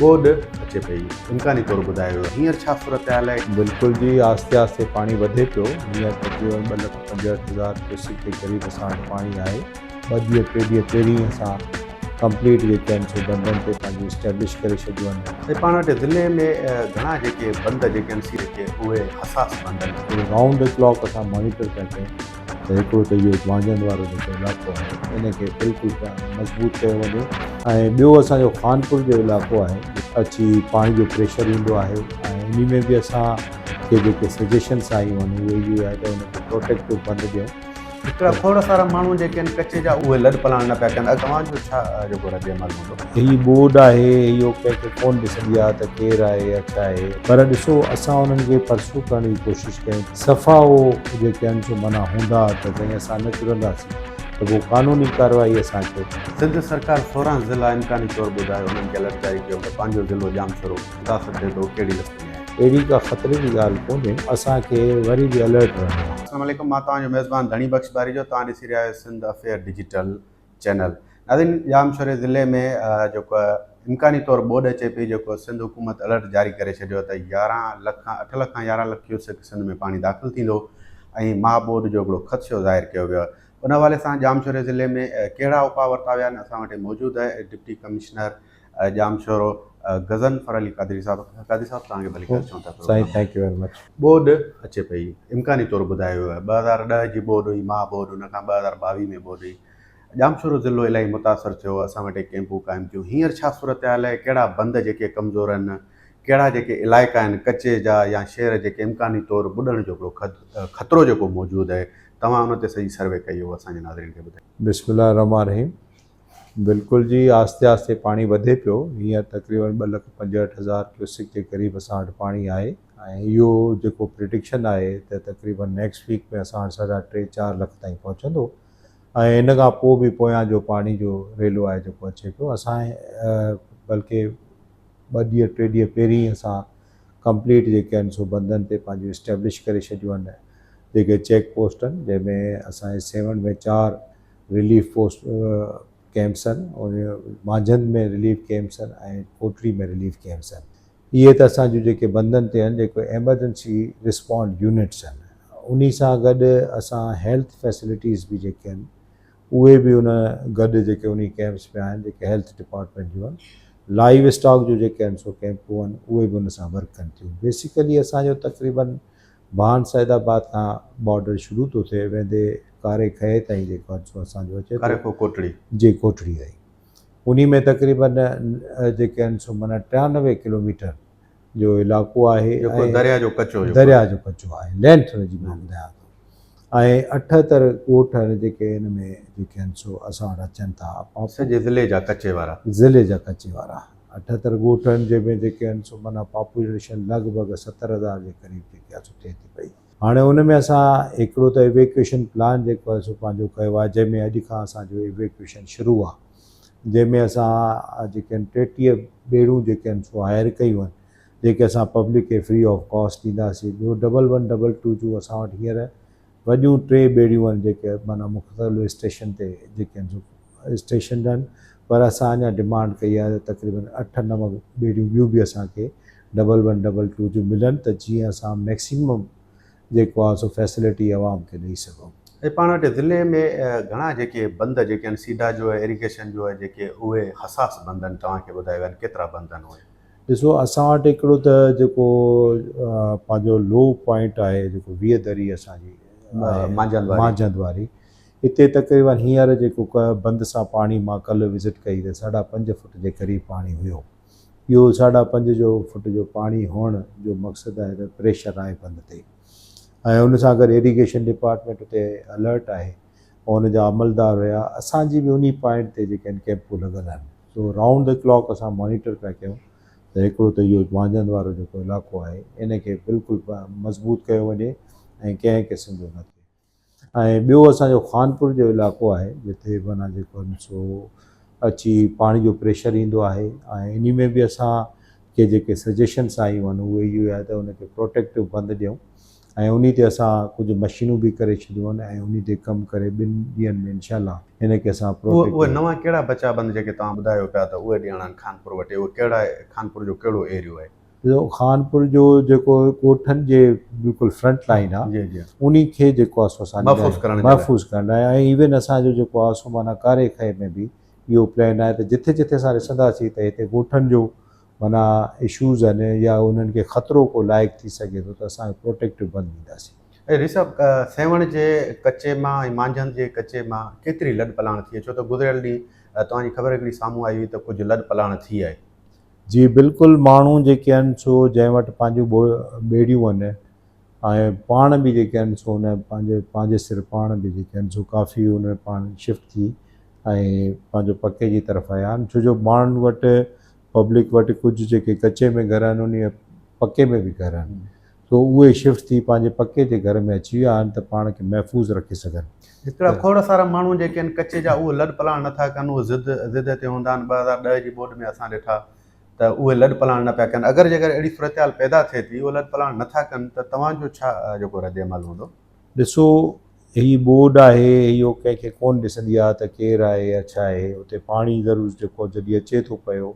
ٻوڏ اچي پئي، امڪاني طور ٻڌايو ويو، هينئر ڇا صورتحال آهي؟ بلڪل جي آهستي آهستي پاڻي وڌي پيو، هينئر تقريبن 2,65,000 ڪيوسڪ جي قريب اسان وٽ پاڻي آهي، ٻه ڏينهن ٽي ڏينهن پهرين اسان ڪمپليٽ جيڪي آهن سو بندن تي پنهنجو اسٽيبلش ڪري ڇڏيو آهن. سائين پاڻ وٽ ضلعي ۾ گهڻا جيڪي بند جيڪي آهن سي جيڪي اهي حساس بند آهن. رائونڊ the clock اسان مانيٽر پيا ڪيون. ته هڪڙو ته اهو مانجهند وارو جيڪو علائقو آهي ان کي بلڪل مضبوط ڪيو وڃي ۽ ٻيو اسان جو خانپور جو علائقو آهي اچي پاڻي جو پريشر ايندو آهي ۽ انهي ۾ به اسان کي جيڪي سجيشنس آيون آهن اهي اهو آهي ته ان کي پروٽيڪٽو بند ڏيون. هڪڙا کوڙ سارا ماڻهو جيڪي آهن ڪچي جا اهي لڏ پلاڻ نه پيا ڪن توهان جو ڇا جيڪو رد عمل هوندو؟ هي ٻوڏ آهي اهو ڪنهن کي ڪونه ڏسندي آهي ته ڪير آهي يا ڇا آهي پر ڏسو اسان انهن کي پرسو ڪرڻ جي ڪوشش ڪيون صفا اهو جيڪي آهن سو معنيٰ هوندا ته سائين اسان نه چرنداسين ته پوء قانوني ڪارروائي اسان کي. سنڌ سرڪار 16 ضلعا امڪاني طور ٻڌايو انهن کي الرٽ جاري ڪيو ته پنهنجو ضلعو ڄامشورو متاثر ٿئي ٿو ڪهڙي لسٽ ۾ آهي. اهڙي ڪا خطري جي ڳالهه ڪونهي اسان کي وري به الرٽ رهڻو آهي. السلام عليڪم مان توهان جو ميزبان ڌڻي بخش باريجو توهان ڏسي رهيا آهيو سنڌ افيئر ڊجيٽل چينل ناظرين ڄامشوري ضلعي ۾ جيڪو امڪاني طور ٻوڏ اچي پئي جيڪو سنڌ حڪومت الرٽ جاري ڪري ڇڏيو ته 11 لک کان 8 لک کان 11 لک ڪيوسڪ سنڌ ۾ پاڻي داخل ٿيندو ۽ مها ٻوڏ جو هڪڙو خدشو ظاهر ڪيو ويو ان حوالي سان ڄامشوري ضلعي ۾ ڪهڙا اپاء ورتا ويا آهن اسان وٽ موجود آهي ڊپٽي ڪمشنر ڄامشورو غضنفر علي قادري صاحب قادري صاحب توهان کي ڀليڪار چئون ٿا سائين thank you very much. ٻوڏ اچي پئي امڪاني طور ٻڌايو ويو آهي 2010 جي ٻوڏ هئي مها ٻوڏ ان کان 2022 ۾ ٻوڏ هئي ڄامشورو ضلعو الاهي متاثر ٿيو اسان وٽ ڪيمپون قائم ٿيون هينئر ڇا صورتحال آهي ڪهڙا بند جيڪي ڪمزور آهن ڪهڙا جيڪي علائقا آهن ڪچي جا يا شهر جيڪي امڪاني طور ٻڏڻ جو هڪڙو خطرو جيڪو موجود آهي توهان ان تي سڄي سروي ڪئي اهو اسان جي ناظرين کي ٻڌايو. بسم الله الرحمٰن الرحيم بلڪل جي آهستي آهستي پاڻي وڌي پيو هينئر تقريبن 2,65,000 ڪيوسڪ جي قريب اسان وٽ پاڻي آهي ۽ اهو جيڪو پريڊڪشن آهي ته تقريبن نيڪسٽ ويڪ ۾ اسان وٽ ساڍا ٽي چار لک تائين پهچندو ۽ ان کان پوء به پويان جو پاڻي جو ريلو آهي جيڪو اچي پيو اسان بلڪه ٻه ڏينهن ٽي ڏينهن پهرين اسان ڪمپليٽ جيڪي آهن سو بندن تي پنهنجو اسٽيبلش ڪري ڇڏيون آهن جيڪي چيڪ پوسٽ آهن جنهن ۾ اسان جي سيوهڻ ۾ چار رليف پوسٽ ڪيمپس آهن مانجهند ۾ رليف ڪيمپس آهن ۽ ڪوٽڙي ۾ رليف ڪيمپس آهن اهي ته اسان جون جيڪي بندن تي آهن جيڪو ايمرجنسي رسپانڊ يونٽس آهن انهي سان گڏ اسان هيلٿ فيسلٽيز به جيڪي آهن اهي به ان گڏ جيڪي انهي ڪيمپس ۾ آهن جيڪي هيلٿ ڊپارٽمينٽ جون آهن لائيو اسٽاڪ جو جيڪي آهن سو ڪيمپون آهن اهي به ان سان ورڪ ڪن ٿيون بيسيڪلي اسان جو تقريبن ڀان سيد آباد کان بارڊر شروع ٿو ٿئي ويندي ڪاري کهي تائين جيڪو آهي سو اسان جو اچي ٿو. ڪاري کوهه ڪوٽڙي. جي ڪوٽڙي تائين انهي ۾ تقريبن جيڪي آهن سو معنيٰ 93 ڪلوميٽر جو علائقو آهي جيڪو درياء جو ڪچو جيڪو درياء جو ڪچو آهي لينٿ ان جي مان ٻڌايان ٿو ۽ 78 ڳوٺ آهن جيڪي ان ۾ جيڪي آهن سو اسان وٽ اچن ٿا. سڄي ضلعي جا ڪچي وارا. ضلعي جا ڪچي وارا 78 ڳوٺ آهن جنهن ۾ جيڪي آهن سو معنيٰ پاپوليشن لڳ ڀڳ 70,000 جي قريب جيڪي آهي سو ٿئي ٿي پئي. هاڻي ان ۾ اسان هڪڙو ته ايويڪيوئيشن پلان جيڪو آهي سو پنهنجو ڪيو آهي جنهن ۾ اڄ کان اسان جو ايويڪيوئيشن شروع آهي جنهن ۾ اسان جيڪي آهن 33 ٻيڙون جيڪي آهن سو هائر ڪيون آهن جيڪي اسان پبلڪ کي فري آف ڪاسٽ ڏينداسين. ٻيو ڊبل ون ڊبل ٽو جون اسان وٽ هينئر وڏيون ٽي ٻيڙيون آهن جيڪي معنيٰ مختلف اسٽيشن تي جيڪي آهن سو اسٽيشنڊ آهن پر اسان اڃا ڊمانڊ ڪئي آهي ته تقريبن اٺ نو ٻيڙيون ٻيون به اسان کي ڊبل ون ڊبل ٽو جون ملن ته جيئن اسان ميڪسيمم جيڪو آهي سو فيسلٽي عوام کي ڏئي سگهون. ۽ پاڻ وٽ ضلعي ۾ گهڻا جيڪي بند جيڪي آهن سيڊا جو آهي ايريگيشن جو آهي جيڪي اهي حساس بند آهن توهان کي ٻڌايو ويا آهن ڪيترا بند آهن اهي. ڏسو اسان وٽ هڪڙو ته جيڪو پنهنجو لو پوائنٽ آهي جيڪو 20 دري اسان جي مانجهند واري مانجهند واري اتي تقريبن هينئر جيڪو بند سان پاڻي مان ڪلهه وزٽ ڪئي ته ساڍا پنج فٽ جي قريب پاڻي هيو. اهو ساڍا پنج جو فٽ جو پاڻي هئڻ جو مقصد آهي ته پريشر آهي بند تي ۽ ان سان گڏ ايريگيشن ڊپارٽمينٽ اتي الرٽ آهي ۽ ان جا عملدار هيا اسان جي به انهي پوائنٽ تي جيڪي آهن ڪيمپون لڳل آهن سو رائونڊ the clock اسان مانيٽر پيا ڪيون ته هڪڙو ته اهو مانجهند وارو جيڪو علائقو آهي ان کي بلڪل مضبوط ڪيو وڃي ۽ ڪنهن قسم جو نه ٿئي. ۽ ٻيو اسان جو خانپور جو علائقو آهي جتي معنيٰ جيڪو آهي سو اچي پاڻي جو پريشر ايندو آهي ۽ انهي ۾ به اسان کي جيڪي سجيشنس آيون آهن اهي اهو آهي ته ان کي پروٽيڪٽو بند ڏيون ۽ انهي تي اسان ڪجهه مشينون به ڪري ڇڏيون آهن ۽ انهي تي ڪم ڪري ٻن ڏينهن ۾ انشاء الله هن کي اسان پروٽيڪٽ اهي نوان ڪهڙا بچا بند جيڪي توهان ٻڌايو پيا ته اهي ڏيڻا آهن خانپور وٽ اهي ڪهڙا خانپور جو ڪهڙو ايريو آهي؟ ڏسو خانپور جو جيڪو ڳوٺن جي بلڪل فرنٽ لائين آهي جي جي انهي کي جيڪو آهي سو اسان محفوظ ڪرڻ جي لاء محفوظ ڪرڻ لاء ۽ ايون اسان جو جيڪو آهي سو معنيٰ ڪاري کهي ۾ به اهو پلان آهي ته جٿي جٿي اسان ڏسنداسين ته هتي ڳوٺن جو معنيٰ اشوز آهن يا انهن کي خطرو ڪو لائق ٿي سگهي ٿو ته اسان پروٽيڪٽو بند ڏينداسين. اي صاحب سيوهڻ جي ڪچي مان ۽ مانجهند جي ڪچي مان ڪيتري لڏ پلاڻ ٿي آهي ڇو ته گذريل ڏينهن توهان جي خبر هڪڙي سامهون آئي هئي ته ڪجهه لڏ پلاڻ ٿي آهي. جي بلڪل ماڻهو جيڪي آهن سو جنهن وٽ پنهنجون ٻيڙيون آهن ۽ پاڻ به جيڪي آهن سو ان پنهنجي پنهنجي سر پاڻ به جيڪي آهن سو ڪافي ان پاڻ شفٽ ٿي ۽ پنهنجو پڪي جي طرف آيا آهن ڇو جو ماڻهن وٽ پبلڪ وٽ ڪجهه جيڪي ڪچي ۾ گهر آهن انهي پڪي ۾ به گهر آهن سو اهي شفٽ ٿي پنهنجي پڪي جي گهر ۾ اچي ويا آهن ته پاڻ کي محفوظ رکي سگهن. هڪڙا کوڙ سارا ماڻهو جيڪي آهن ڪچي جا اهي لڏ پلاڻ نٿا ڪن اهي ضد ضد تي هوندا آهن 2010 جي ٻوڏ ۾ اسان ڏٺا ته اهي لڏ پلاڻ نه پيا ڪن اگر جيڪر اهڙي صورتحال پيدا ٿئي ٿي اهي لڏ پلاڻ نٿا ڪن ته توهان جو ڇا جيڪو رد عمل هوندو؟ ڏسو هي ٻوڏ آهي اهو ڪنهن کي ڪونه ڏسندي آهي ته ڪير آهي يا ڇا آهي اتي پاڻي ضرور جيڪو جڏهن اچي ٿو پيو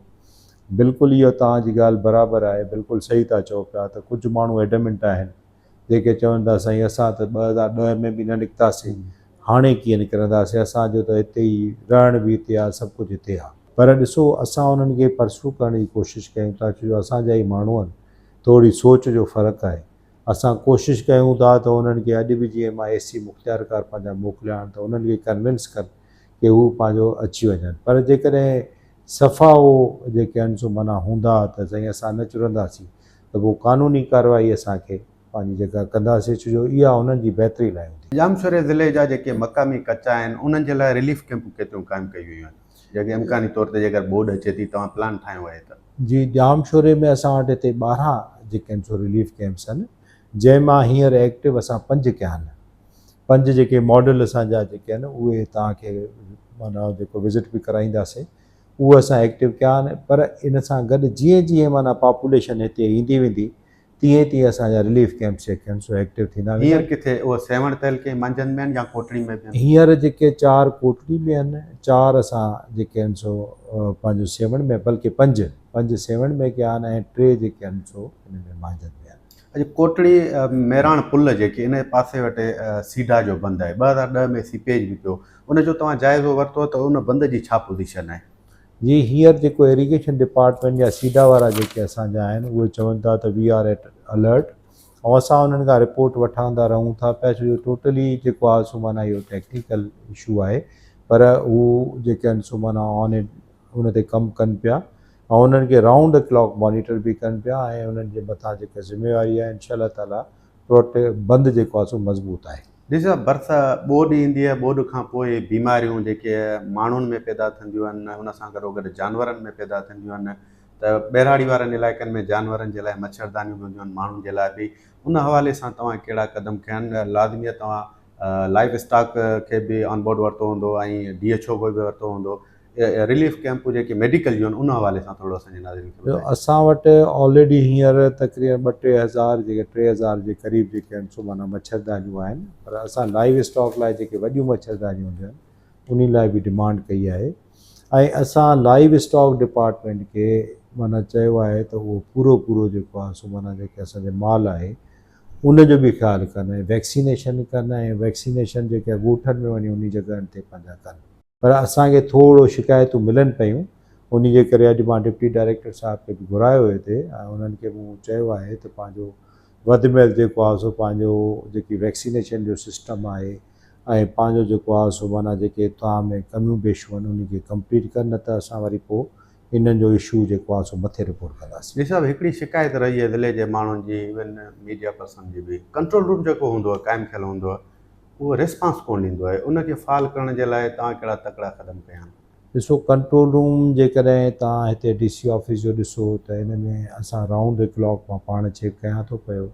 بلڪل اهو توهان جي ڳالهه برابر آهي بلڪل صحيح ٿا چئو پيا ته ڪجهه ماڻهو ايڊمنٽ آهن جيڪي چون ٿا سائين اسان ته 2010 ۾ به نه نڪتاسين هاڻي ڪيئن نڪرنداسين اسان جو ته هتي ئي رهڻ به هتي آهي سڀ ڪجهه هتي آهي پر ڏسو اسان انهن کي پرسو ڪرڻ جي ڪوشش ڪيون ٿا ڇو جو اسان جا ئي ماڻهو آهن ٿوري سوچ جو فرق آهي اسان ڪوشش ڪيون ٿا ته انهن کي اڄ به جيئن مان اي سي مختيارڪار پنهنجا موڪليا آهن ته انهن کي ڪنوينس ڪن ڪي هو پنهنجو اچي وڃن پر جيڪڏهن صفا هو جيڪي آهن سو معنيٰ هوندا ته سائين اسان نه چرنداسين ته پوء قانوني ڪارروائي اسان کي پنهنجي جيڪا ڪنداسين ڇو جو اها انهن جي بهتري لاء هوندي. ڄامشوري ضلعي جا جيڪي مقامي ڪچا آهن انهن جي لاء رليف ڪيمپون ڪيتريون قائم ڪيون ويون آهن جيڪي امڪاني طور تي جيڪر ٻوڏ اچي ٿي توهان پلان ٺاهيو آهي ته. جي ڄامشوري ۾ اسان وٽ هتي 12 جيڪي آهن سو رليف ڪيمپس آهن جنهن مان هينئر ايڪٽو اسان پنج ڪيا آهن پنج جيڪي ماڊل اسان جا جيڪي آهن اهي توهان کي معنيٰ جيڪو وزٽ به ڪرائينداسين اهي اسان ايڪٽو ڪيا آهن پر ان سان گڏ جيئن جيئن معنيٰ پاپوليشن هتي ايندي ويندي تيئن تيئن اسان جا رليف ڪيمپس جيڪي آهن سو ايڪٽو ٿيندا ويندا. هينئر ڪٿي اهي سيوهڻ تعلقي ۽ مانجهند ۾ آهن يا ڪوٽڙي ۾ به آهن؟ هينئر جيڪي چار ڪوٽڙي ۾ آهن، چار اسان جيڪي آهن سو پنهنجو سيوهڻ ۾ بلڪه پنج، پنج سيوهڻ ۾ ڪيا آهن ۽ ٽي جيڪي آهن سو ان ۾ مانجهند ۾ آهن. اڄ ڪوٽڙي ميراڻ پل جيڪي ان جي پاسي وٽ سيڊا جو بند آهي 2010 ۾ سيپيج به پيو ان جو توهان جائزو ورتو ته ان بند جي ڇا پوزيشن آهي؟ جي هينئر جيڪو ايريگيشن ڊپارٽمينٽ يا سيڊا وارا جيڪي اسان جا آهن اهي چون ٿا ته وي آر ايٽ الرٽ ۽ اسان انهن کان رپورٽ وٺاندا رهون ٿا پيا ڇو جو ٽوٽلي جيڪو آهي سو معنيٰ اهو ٽيڪنيڪل اشو آهي پر هو جيڪي آهن سو معنيٰ آن ايٽ ان تي ڪم ڪن پيا ۽ انهن کي رائونڊ ڪلاڪ مانيٽر به ڪن پيا ۽ انهن جي مٿان جيڪا ذميواري آهي انشاء الله تعاليٰ پروٽي بند جيڪو آهي سو مضبوط آهي. ڏس برس ٻوڏ ايندي آهي ٻوڏ کان پوء بيماريون جيڪي ماڻهن ۾ پيدا ٿينديون آهن ان سان گڏوگڏ جانورن ۾ پيدا ٿينديون آهن ته ٻهراڙي وارن علائقن ۾ جانورن جي لاء مڇردانيون به هونديون آهن ماڻهن جي لاء به ان حوالي سان توهان ڪهڙا قدم کنيا آهن لازمي توهان لائيو اسٽاڪ کي به آن بورڊ ورتو هوندو ۽ ڊي ايڇ او به ورتو هوندو رليف ڪيمپون جيڪي ميڊيڪل جون آهن ان حوالي سان ٿورو اسان جي ناظرين کي ٻڌايو. اسان وٽ آلريڊي هينئر تقريبن ٻه ٽي هزار جيڪي 3000 جي قريب جيڪي آهن سو معنيٰ مڇردانيون آهن پر اسان لائيو اسٽاڪ لاء جيڪي وڏيون مڇردانيون هونديون آهن انهي لاء به ڊمانڊ ڪئي آهي ۽ اسان لائيو اسٽاڪ ڊپارٽمينٽ کي معنيٰ چيو آهي ته اهو پورو پورو جيڪو آهي سو معنيٰ جيڪي اسان جي مال آهي ان جو به خيال ڪن ۽ ويڪسينيشن ڪن ۽ ويڪسينيشن جيڪي ڳوٺن ۾ وڃي انهي جڳهن تي پنهنجا ڪن. پر اسان کي ٿورو شڪايتون ملن پيون انهي جي ڪري اڄ مان ڊپٽي ڊائريڪٽر صاحب کي به گهرايو هتي ۽ انهن کي مون چيو آهي ته پنهنجو وڌ ۾ وڌ جيڪو آهي سو پنهنجو جيڪي ويڪسينيشن جو سسٽم آهي ۽ پنهنجو جيڪو آهي سو معنيٰ جيڪي توهان ۾ ڪميون بيشون آهن انهي کي ڪمپليٽ ڪن نه ته اسان وري پوء انهن جو اشو جيڪو آهي سو مٿي رپورٽ ڪنداسين. جي صاحب هڪڙي شڪايت رهي آهي ضلعي جي ماڻهن جي ايون ميڊيا پرسن جي به ڪنٽرول روم جيڪو هوندو آهي قائم ٿيل هوندو آهي اهو ريسپانس ڪونه ڏيندو آهي ان کي فعال ڪرڻ جي لاء توهان ڪهڙا تڪڙا قدم کنيا آهن؟ ڏسو ڪنٽرول روم جيڪڏهن توهان هتي ڊي سي آفيس جو ڏسو ته ان ۾ اسان رائونڊ the clock مان پاڻ چيڪ ڪيان ٿو پيو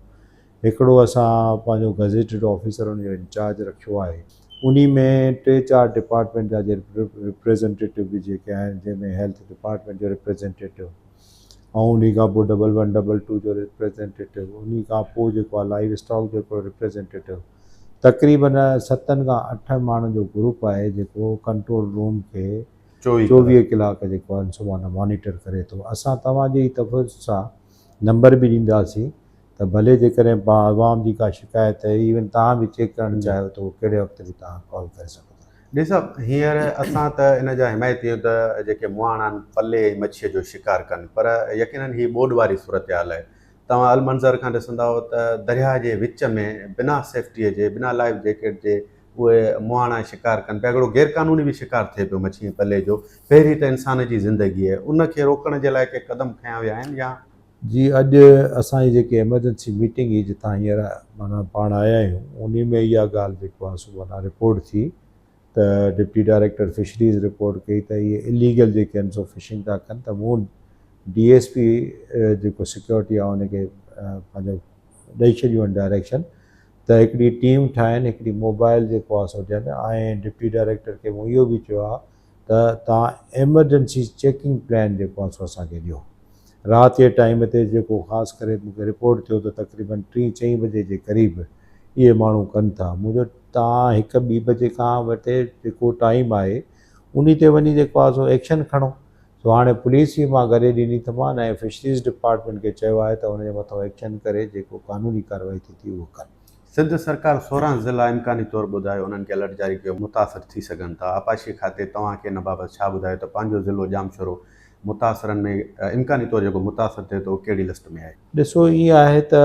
هڪڙو اسان پنهنجو گزيٽيڊ آفيسر ان جو انچارج رکيو آهي انهي ۾ ٽي چار ڊپارٽمينٽ جا جي رپريزنٽيٽو به جيڪي آهن جنهن ۾ هيلٿ ڊپارٽمينٽ جو رپريزنٽيٽو. ۽ انهي کان پوء ڊبل ون ڊبل ٽو جو ريپريزينٽيٽو انهي کان پوء جيڪو آهي لائيو اسٽاڪ جو هڪڙو ريپريزينٽيٽو تقريبن ستن کان اٺن ماڻهن جو گروپ آهي جيڪو ڪنٽرول روم کي 24 ڪلاڪ جيڪو آهن سو معنيٰ مانيٽر ڪري ٿو. اسان توهان جي ئي تفص سان نمبر به ڏينداسين ته ڀلي جيڪڏهن عوام جي ڪا شڪايت آهي ايون توهان به چيڪ ڪرڻ چاهيو ته اهو ڪهڙي وقت به توهان ڪال ڪري سگهو ٿا. ڊي صاحب هينئر اسان ته ان جا حمايتي آهيون ته جيڪي مهاڻا آهن پلي ۽ مڇيء جو شڪار ڪن پر يقينن هي ٻوڏ واري صورتحال آهي توهان المنظر کان ڏسندائو ته درياهه جي وچ ۾ بنا سيفٽيء جي بنا لائيف جيڪيٽ جي اهي مهاڻا شڪار ڪن پيا هڪڙو غير قانوني به شڪار ٿئي پيو مڇي ۽ پلي جو پهرين ته انسان جي زندگي آهي ان کي روڪڻ جي لاء ڪي قدم کنيا ويا آهن يا. جي اڄ اسان جي جيڪي ايمرجنسي ميٽنگ هئي جتان هينئر معنيٰ پاڻ آيا آهيون انهي ۾ اها ڳالهه جيڪو آهي سو معنيٰ رپورٽ ٿي ته ڊپٽي ڊائريڪٽر فشريز رپورٽ ڪئي ته اهي اليگل جيڪي آهن سو فشنگ ٿا ڪن ته مون ڊي ايس پي جيڪو سيڪيورٽي آهي ان کي پنهنجو ڏئي ڇڏيون آهن ڊائريڪشن ته هڪڙي ٽيم ٺاهين هڪڙي موبائل جيڪو آهي سو ڏين ۽ ڊپٽي ڊائريڪٽر کي مون اهو به چيو آهي ته توهان ايمرجنسي چيڪنگ پلان جيڪو آهي سو اسان کي ڏيو. رات جي ٽائيم تي جيڪو خاص ڪري مون کي رپورٽ ٿيو ته تقريبن ٽين چئين بجي جي قريب اهي ماڻهو ڪن ٿا. مون چيو توهان هڪ ٻي بجي کان وٺي جيڪو ٽائيم آهي انهي تي وڃي جيڪو آهي سو ايڪشن کڻو. سو هاڻي پوليس به مان گڏي ڏني اٿمان ۽ فشريز ڊپارٽمينٽ کي چيو آهي ته ان جي مٿان ايڪشن ڪري جيڪو قانوني ڪارروائي ٿئي ٿي اهو ڪن. سنڌ سرڪار 16 ضلعا امڪاني طور ٻڌايو انهن کي الرٽ جاري ڪيو متاثر ٿي سگهن ٿا آبپاشي کاتي توهان کي ان بابت ڇا ٻڌايو ته پنهنجو ضلعو ڄامشورو متاثرن ۾ امڪاني طور جيڪو متاثر ٿئي ٿو اهو ڪهڙي لسٽ ۾ آهي. ڏسو ائين آهي ته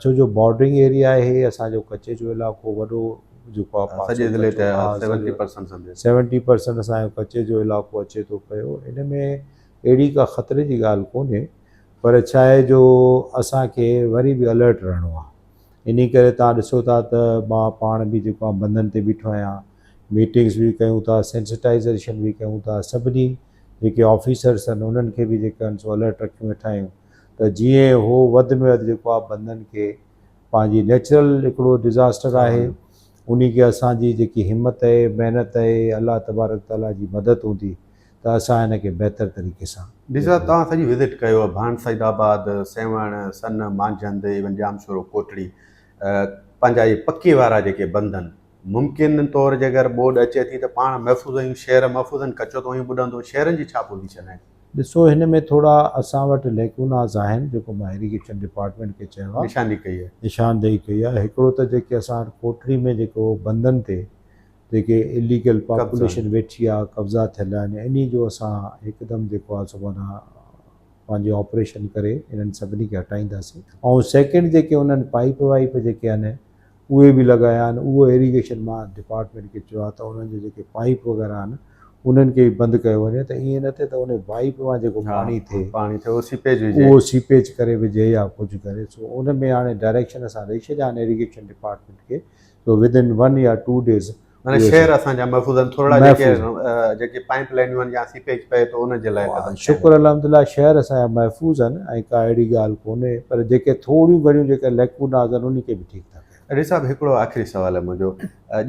ڇو جو بارڊرنگ ايريا آهي اسان جو ڪچي جو علائقو وڏو جيڪو آهي پاسو سڄي ضلعي تي سيونٽي پرسنٽ سمجهو. سيونٽي پرسنٽ اسان جو ڪچي جو علائقو اچي ٿو پيو ان ۾ اهڙي ڪا خطري جي ڳالهه ڪونهي پر ڇا آهي جو اسان کي وري به الرٽ رهڻو آهي. انهي ڪري توهان ڏسو ٿا ته مان پاڻ به جيڪو آهي بندن تي بيٺو آهيان، ميٽنگس به ڪيون ٿا، سينسٽائيزيشن به ڪيون ٿا، سڀني جيڪي آفيسرس آهن انهن کي به جيڪو آهن سو الرٽ رکيون ويٺا آهيون ته جيئن هو وڌ ۾ وڌ جيڪو آهي بندن کي پنهنجي نيچرل هڪڙو ڊزاسٽر آهي انهي کي اسان جي جيڪي همت آهي محنت آهي الله تبارڪ تعاليٰ جي مدد هوندي ته اسان هن کي بهتر طريقي سان. ڊي صاحب توهان سڄي وزٽ ڪيو ڀان سعيد آباد، سيوهڻ، سن، مانجهند ايون ڄامشورو، ڪوٽڙي پنهنجا اهي پڪي وارا جيڪي بند آهن ممڪن طور جيڪر ٻوڏ اچي ٿي ته پاڻ محفوظ آهيون شهر محفوظ آهن ڪچو ته اونئين ٻڏندو شهرن جي ڇا پوزيشن آهي؟ ڏسو هن ۾ ٿورا اسان وٽ ليڪوناز آهن جيڪو مان ايريگيشن ڊپارٽمينٽ کي چيو آهي نشاندهي ڪئي آهي. نشاندهي ڪئي آهي هڪڙو ته جيڪي اسان وٽ ڪوٽڙي ۾ جيڪو بندن تي جيڪي اليگل پاپوليشن ويٺي آ قبضا ٿيل آهن انهي جو اسان هڪدم جيڪو آ سو معنيٰ پنهنجي آپريشن ڪري انهن سڀني کي هٽائينداسين ۽ سيڪنڊ جيڪي انهن پائيپ وائيپ جيڪي آهن اهي به لڳايا آهن اهو ايريگيشن مان ڊپارٽمينٽ کي چيو آ ته انهن جو جيڪي پائيپ وغيره آهن انهن کي به بند ڪيو وڃي ته ائين نه ٿئي ته انهي پائيپ مان جيڪو پاڻي ٿئي پاڻي ٿئي اهو سيپيج وجهي اهو سيپيج ڪري وجهي يا ڪجهه ڪري سو ان ۾ هاڻي ڊائريڪشن اسان ڏئي ڇڏيا آهن ايريگيشن ڊپارٽمينٽ کي سو ود ان ون يا ٽو ڊيز معنيٰ شهر اسان جا محفوظ آهن ٿورڙا جيڪي جيڪي پائيپ لائنون آهن يا سيپيج پئي ٿو ان جي لاء قدم کنيا شڪر الحمدلله شهر اسان جا محفوظ آهن ۽ ڪا اهڙي ڳالهه ڪونهي پر جيڪي ٿوريون گهڻيون جيڪي ليڪوناز آهن انهي کي به ٺيڪ ٿا ڪيون. اڙي صاحب هڪڙو آخري سوال آهي منهنجو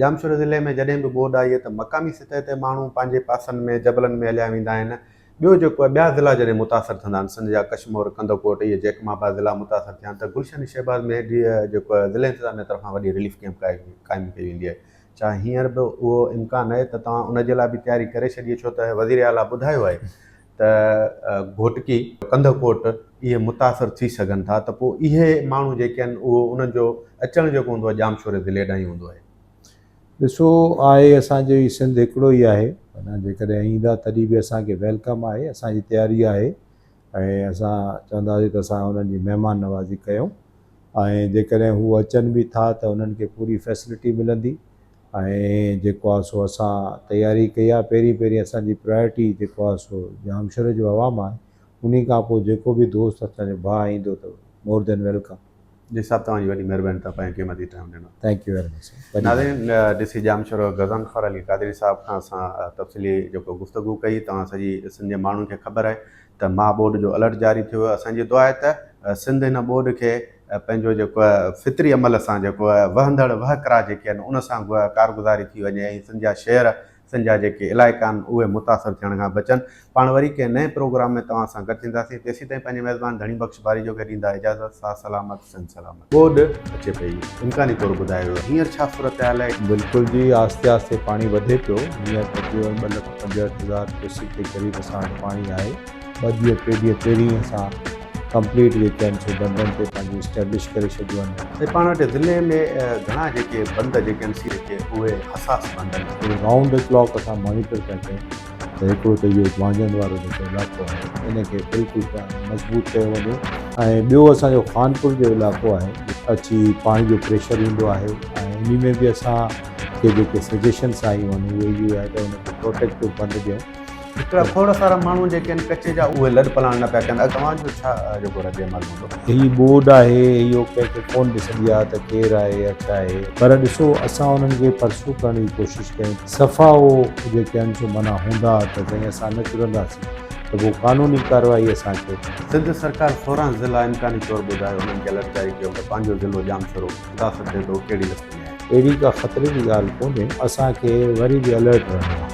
ڄامشوري ضلعي ۾ جڏهن به ٻوڏ آئي ته مقامي سطح تي ماڻهو پنهنجي پاسن ۾ جبلن ۾ هليا ويندا آهن ٻيو جيڪو آهي ٻيا ضلعا جڏهن متاثر ٿيندا آهن سنڌ جا ڪشمور، ڪنڌڪوٽ اهي جيڪب آباد ضلعا متاثر ٿيا آهن ته گلشن شهباز ۾ جيڪو آهي ضلعي انتظاميه طرفان وڏي رليف ڪيمپ قائم ڪئي ويندي آهي ڇا هينئر به اهو امڪان آهي ته توهان ان جي لاء به تياري ڪري ڇڏي ڇو ته وزير اعليٰ ٻڌايو آهي ته گهوٽڪي، ڪنڌڪوٽ اهي متاثر ٿي سگهن ٿا ته پوء اهي ماڻهو جيڪي آهن اهو انهن جو اچڻ جيڪو هوندو آهي ڄامشوري ضلعي ڏانهن ئي هوندو آهي. ڏسو آهي اسان جو هي سنڌ هڪڙو ئي آهي معنيٰ جيڪڏهن ايندا تڏهن به اسان کي welcome آهي اسان جي تياري آهي ۽ اسان چونداسين ته اسان انهن جي مهمان نوازي ڪيون ۽ جيڪڏهن هو اچن به ٿا ته انهن کي پوري فيسلٽي ملندي ۽ جيڪو آهي سو اسان تياري ڪئي آهي پهرين پهرين اسان جي پرائرٽي جيڪو آهي سو ڄامشوري جو عوام آهي انهي کان پوء جيڪو به دوست اسان جو ڀاء ايندو ته مور دين welcome. جي صاحب توهان جي وڏي مهرباني توهان پنهنجو قيمتي ٽائيم ڏنو. Thank you very much sir. ناظرين ڊي سي ڄامشورو غضنفر علي قادري صاحب کان اسان تفصيلي جيڪو گفتگو ڪئي توهان سڄي سنڌ جي ماڻهن کي خبر آهي ته مها ٻوڏ جو الرٽ جاري ٿيو آهي اسان جي دعا آهي ته سنڌ هن ٻوڏ کي پنهنجو جيڪو آهي فطري عمل سان جيڪو آهي وهندڙ وهڪرا جيڪي آهن ان سان ڪارگذاري ٿي وڃي ۽ سنڌ جا شهر سنڌ جا جيڪي علائقا آهن اهي متاثر ٿيڻ کان بچن. پاڻ وري ڪنهن نئين پروگرام ۾ توهان سان گڏ ٿينداسين تيسين تائين پنهنجي ميزبان ڌڻي بخش باريجو کي ڏيندا اجازت ساھ سلامت سنڌ سلامت. ٻوڏ اچي پئي امڪاني طور ٻڌايو ويو هينئر ڇا صورتحال آهي؟ بلڪل جي آهستي آهستي پاڻي وڌي پيو هينئر تقريبن 2,65,000 ڪيوسڪ جي قريب اسان وٽ پاڻي آهي ٻه ڏينهن ٽي ڏينهن پهرين اسان ڪمپليٽ جيڪي آهن سو بندن تي پنهنجو اسٽيبلش ڪري ڇڏيو آهن. سائين پاڻ وٽ ضلعي ۾ گهڻا جيڪي بند جيڪي آهن سي جيڪي اهي حساس بند آهن. رائونڊ the clock اسان مانيٽر پيا ڪيون ته هڪڙو ته اهو مانجهند وارو جيڪو علائقو آهي ان کي بلڪل مضبوط ڪيو وڃي ۽ ٻيو اسان جو خانپور جو علائقو آهي اچي پاڻي جو پريشر ايندو آهي ۽ انهي ۾ به اسان کي جيڪي سجيشنس آيون آهن اهي اهو آهي ته ان کي پروٽيڪٽو بند ڏيون. هڪڙا کوڙ سارا ماڻهو جيڪي آهن ڪچي جا اهي لڏ پلاڻ نه پيا ڪن توهان جو ڇا جيڪو رد عمل هوندو؟ هي ٻوڏ آهي اهو ڪنهن کي ڪونه ڏسندي آهي ته ڪير آهي يا ڇا آهي پر ڏسو اسان انهن کي پرسو ڪرڻ جي ڪوشش ڪيون صفا اهو جيڪي آهن سو معنيٰ هوندا ته سائين اسان نه چرنداسين ته پوء قانوني ڪارروائي اسان کي سنڌ سرڪار 16 ضلعا امڪاني طور ٻڌايو انهن کي الرٽ جاري ڪيو ته پنهنجو ضلعو ڄامشورو متاثر ٿئي ٿو ڪهڙي لسٽ ۾ آهي. اهڙي ڪا خطري جي ڳالهه ڪونهي اسان کي وري به الرٽ رهڻو آهي.